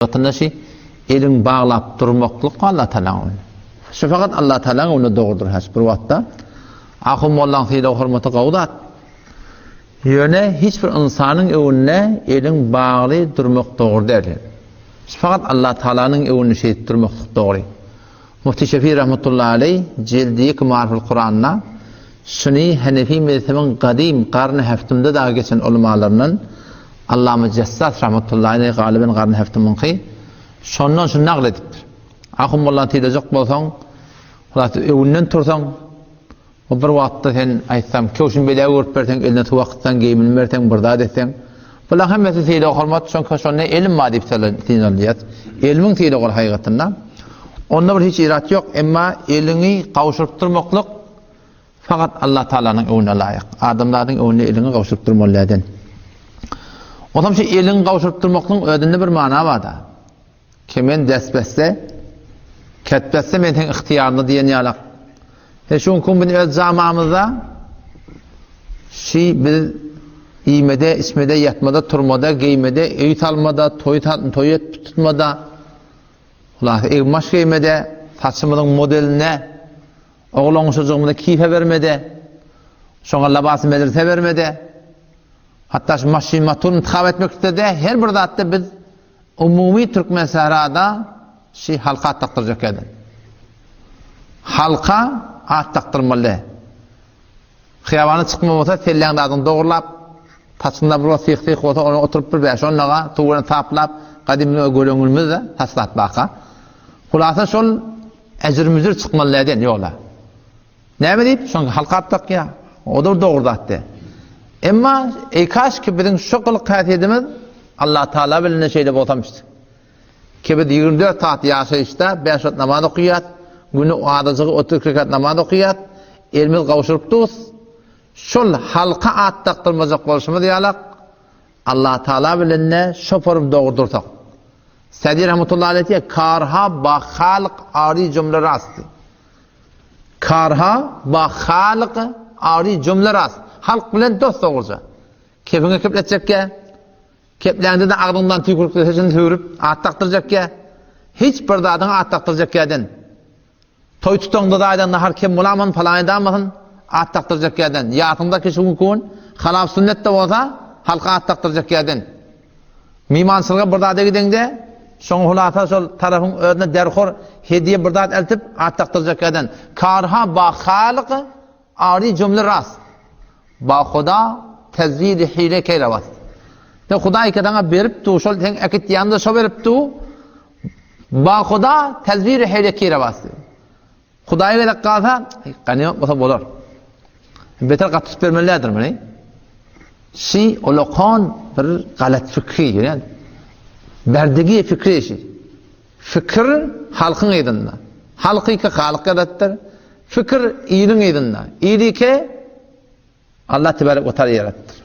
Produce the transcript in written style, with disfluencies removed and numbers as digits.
Gatynda şi eliň baglap durmaklyk Allah Tagalaň öňünde. Şu fakat Allah Tagalaň öňünde dogrudyr häş bir wagtda. Ahun mollaň sylag hormaty gowy zat. Ýöne hiç bir ynsanyň öňünde eliň bagly durmak dogry däl. Şu fakat Allah Tagalanyň öňünde şeýdip durmaklyk dogry. Mufti Şefi rahmetullahi aleý jildi 2 Maariful Kuranda şuny Hanefi mezhebiň gadym garny häftimde dagy geçen ulamalaryndan Allama Jessas rahmetullahi aleýh galyben garny häftimyňky şondan şuny nagyl edipdir. Ahun mollany sylajak bolsaň, hulasy öwünden tursaň, o bir wagtda sen aýtsam, köwşüni beýläk öwrüp berseň, eline suw akytsaň, geýimini berseň, bir zat etseň, bulaň hemmesi sylag hormat, çünki şonda elm bar diýip synalýar. Elmiň sylagy ol hakygatynda. Onda bir hiç irat ýok, emma eliňi gawşuryp durmaklyk Fakat Allah Taalanyň öwüne laýyk. Adamzadyň öwünde eliňi gowşuryp durmaly däden. Onsoň şu eliňi gowşuryp durmaklygyň özünde bir mana bar-da. Kemen destbeste, ketbeste men seň ygtyýaryňda diýen ýalak. He şu günki gün biz öz jamamyzda şi biz iýmede, içmede, ýatmada, turmada, geýmede, öý salmada, toý toý tutmada, hulasy egin-baş geýmede, saçymyzyň modeline Oglan-uşajygymyza kife bermede, şoňa labasy medrese bermede, hatda şu maşyn-motor intihap etmekde-de her bir zatda biz umumy Türkmensährada şi halka at dakdyrjak ýerden. Halka at dakdyrmaly. Hyýabana çykma bolsa selläň zadyňy dogrulap, saçyňda bir wagt syh-syh bolsa ony oturyp bir bäş-on daga suw bilen saplap, gadym göreňimiz-de saç zat baka. Hulasa şol Ejir-müjür çykmaly däl ýola. Näme diýip, şoňa halka at dakýar. O-da bir dogry zat däl. Emma, eý kaş ki biziň şu gylyk-häsiýetimiz Allatagala bilen-de şeýle bolsamyşdy. Ki biz 24 sagat ýaşaýyşda bäş wagt namaz okaýas, güni azajygy 32 rekat namaz okaýas, elimiz gowşuryp durus. Şol halka at dakdyrmajak bolşumyz ýalak, Allatagala bilen-de şo forum dogry dursak. Sadi rahmetullahi aleyh diýýär, Karha ba halyk ari jümle rast. Karha ba halyk ari jümle rast. Halk bilen dost dogruja. Kepiňe kepletjekkä, kepläňde-de agzyňdan tüýkürik sesini süwrüp at dakdyrjakkä, hiç bir zadyňa at dakdyrjakkäden. Toý tutaňda zaýdan nahar kem bolaman palan edamasyn, at dakdyrjak ýerden. Ýasyňda kişi gün halap sünnet-de bolsa, halka at dakdyrjak ýerden. Mymançylyga bir zada gideňde, şoň hulasa şol tarapyň özüne derhor hediýe bir zat eltip, at dakdyrjak ýerden. Karha ba halyk ari jümle rast. Ba huda tezwiri hile keýrewast. De Hudaý ki saňa berip du, şol seň äkitýäňde şo berip du. Ba Huda tezwiri hile keýrewast. Hudaýa gerek galsa, ganymat bolsa bolar. Beter gatyşyp bermelidir muny. Şi olakan bir galat fikri, ýöne berdigi fikri şi. Fikir halkyň yzynda. Halky ki halyk ýaratdyr. Fikir iliň yzynda. Ili ki Allah tebarek we taala ýaratdyr.